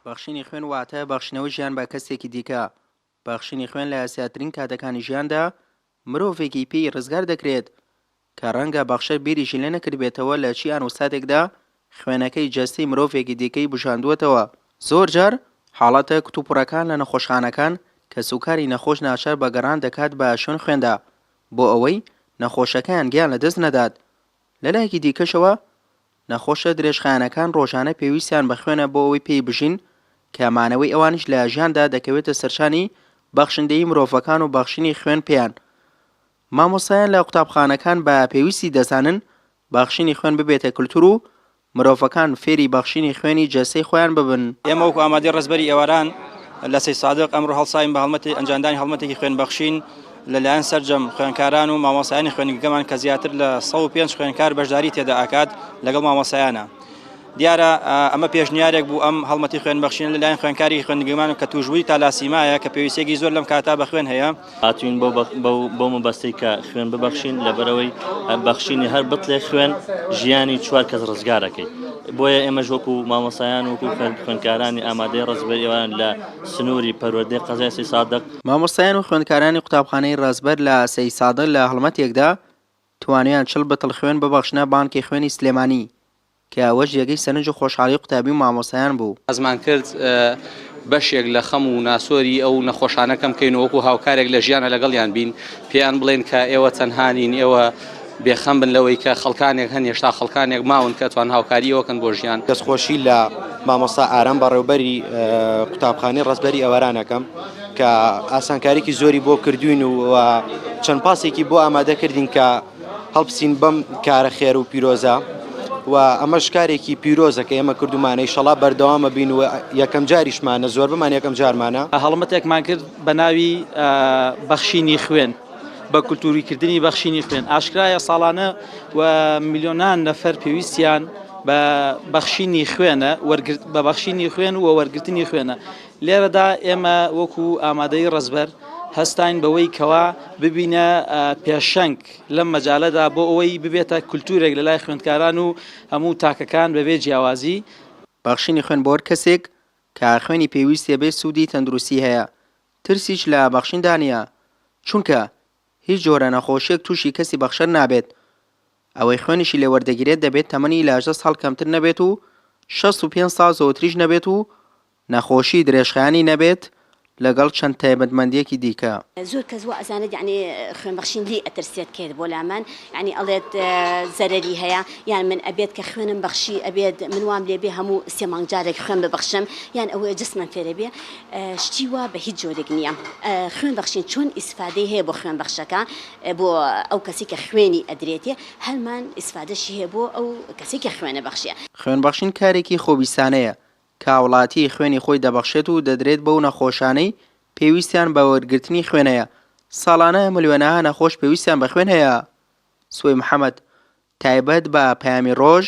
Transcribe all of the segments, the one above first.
بەخشینی خوێن واتە بەخشینەوەی ژیان بە کەسێکی دیکە، بەخشینی خوێن لە سیاترین کاتەکانی ژیاندا مرۆڤێکی پێی ڕزگار دەکرێت کە ڕەنگە بەخشەر بیریشی لێ نەکردبێتەوە لە چی ئان و ساتێکدا خوێنەکەی جەستەی مرۆڤێکی دیکەی بوژاندووەتەوە. زۆرجار حاڵەتە کتوپڕەکان لە نەخۆشخانەکان کەسوکاری نەخۆش ناچار بە گەڕان دەکات بە شوێن خوێندا بۆ ئەوەی نەخۆشەکەیان گیان لەدەست نەدات. لەلایەکی دیکەشەوە نەخۆشە درێژخایەنەکان ڕۆژانە پێویستیان بە خوێنە بۆ ئەوەی پێی بژین کە مانەوەی ئەوانیش لە ژیاندا دەکەوێتە سەرشانی بەخشندەیی مرۆڤەکان و بەخشینی خوێن پێیان. مامۆستایان لە قوتابخانەکان بە پێویستی دەزانن بەخشینی خوێن ببێتە کلتور و مرۆڤەکان فێری بەخشینی خوێنی جەستەی خۆیان ببن. ئێمە وەکو ئامادەی ڕەزبەری ئێواران لە سەیدسادق ئەمڕۆ هەڵساوین بە هەڵمەتی ئەنجامدانی هەڵمەتێکی خوێنبەخشین لەلایەن سەرجەم خوێندکاران و مامۆستایانی خوێندنگەکەمان کە زیاتر لە 105 خوێندکار بەشداری تێدا ئەکات لەگەڵ مامۆستایانە. دیارە ئەمە پێشنیارێک بوو ئەم هەڵمەتی خوێنبەخشینە لەلایەن خوێندکاری خوێندنگەمان کە تووشبووی تالاسیمایە کە پێویستیەکی زۆر لەم کاتا بە خوێن هەیە. هاتوین بۆ بەو مەبەستەی کە خوێن ببەخشین لەبەرەوەی بەخشینی هەر بتلێک خوێن ژیانی چوار کەس ڕزگارەکەی بۆیە ئێمەش وەکو مامۆسایان وەکو خوێندکارانی ئامادەی ڕزبەر ئێوان لە سنووری پەروەردەی قەزای سەیدسادق. مامۆستایان و خوێندکارانی قوتابخانەی ڕەزبەر لە سەیدسادق لە هەڵمەتێکدا توانیان 40 بتڵ خوێن ببەخشنە بانکی خوێنی سلێمانی کە ئەوەش جێگەی سەرنج و خۆشحاڵی قوتابی و مامۆستایان بوو. حەزمان کرد بەشێک لە خەم و ناسۆری ئەو نەخۆشانە کەم کەین و وەکو هاوکارێک لە ژیانە لەگەڵیان بین، پێیان بڵێین کە ئێوە تەنها نین، ئێوە بێخەم بن لەوەی کە خەڵکانێک هەن، هێشتا خەڵکانێک ماون کە ئەتوان هاوکاری ئێوە کەن بۆ ژیان. دەستخۆشی لە مامۆستا ئارام بەڕێوبەری قوتابخانەی ڕەزبەری ئێواران ئەکەم کە ئاسانکاریکی زۆری بۆ کردوین و چەند پاسێکی بۆ ئامادە کردین کە هەڵبسین بەم کارە خێر و پیرۆزە و ئەمەش کارێکی پیرۆزە کە ئێمە کردومانە ئیشەڵا بەردەوامە بین و یەکەم جاریشمانە زۆربەمان یەکەم جارمانە. هەڵمەتێکمان کرد بە ناوی بەخشینی خوێن بە کولتووریکردنی بەخشینی خوێن ئاشکرایە ساڵانە و ملیۆنان نەفەر پێویستیان بە بەخشینی خوێنە بە بەخشینی خوێن و وەرگرتنی خوێنە لێرەدا ئێمە وەکو ئامادەی ڕەزبەر هەستاین بەوەی کەوا ببینە پێشەنگ لەم مەجالەدا بۆ ئەوەی ببێتە کولتوورێک لە لای خوێندکاران و هەموو تاکەکان بەبێ جیاوازی. بەخشینی خوێن بۆ هەر کەسێک کە خوێنی پێویستیە بێ سوودی تەندروستی هەیە، ترسیش لە بەخشیندا نییە، چونکە هیچ جۆرە نەخۆشیەک تووشی کەسی بەخشەر نابێت، ئەوەی خوێنیشی لێ وەردەگیرێت دەبێت تەمەنی لە 18 ساڵ کەمتر نەبێت و 65 ساڵ زۆتریش نەبێت و نەخۆشی درێژخایەنی نەبێت لەگەڵ چەند تایبەتمەندییەکی دیکە. زۆر کەس وا ئەزانێت یەعنی خوێن بەخشین لێی ئەترسێت کێت بۆ لامان یەعنی ئەڵێت زەرەری هەیە یان من ئەبێت کە خوێنم بەخشی ئەبێت من وام لێ بێ هەموو سێ مانگ جارێک خوێن ببەخشم یان ئەوەیە جسمم فێرە بێ شتی وا بە هیچ جۆرێک نییە خوێن بەخشین چۆن ئیسفادەی هەیە بۆ خوێن بەخشەکە بۆ ئەو کەسی کە خوێنی ئەدرێتێ هەرمان ئیسفادەشی هەیە بۆ ئەو کەسی کە خوێنە بەخشێ. خوێن بەخشین کارێکی خۆویستانەیە کە هاوڵاتی خوێنی خۆی دەبەخشێت و دەدرێت بەو نەخۆشانەی پێویستیان بە وەرگرتنی خوێن هەیە، ساڵانە ملیۆنەها نەخۆش پێویستیان بە خوێن هەیە. سوەی محەمەد، تایبەت بە پەیامی ڕۆژ،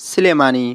سلێمانی.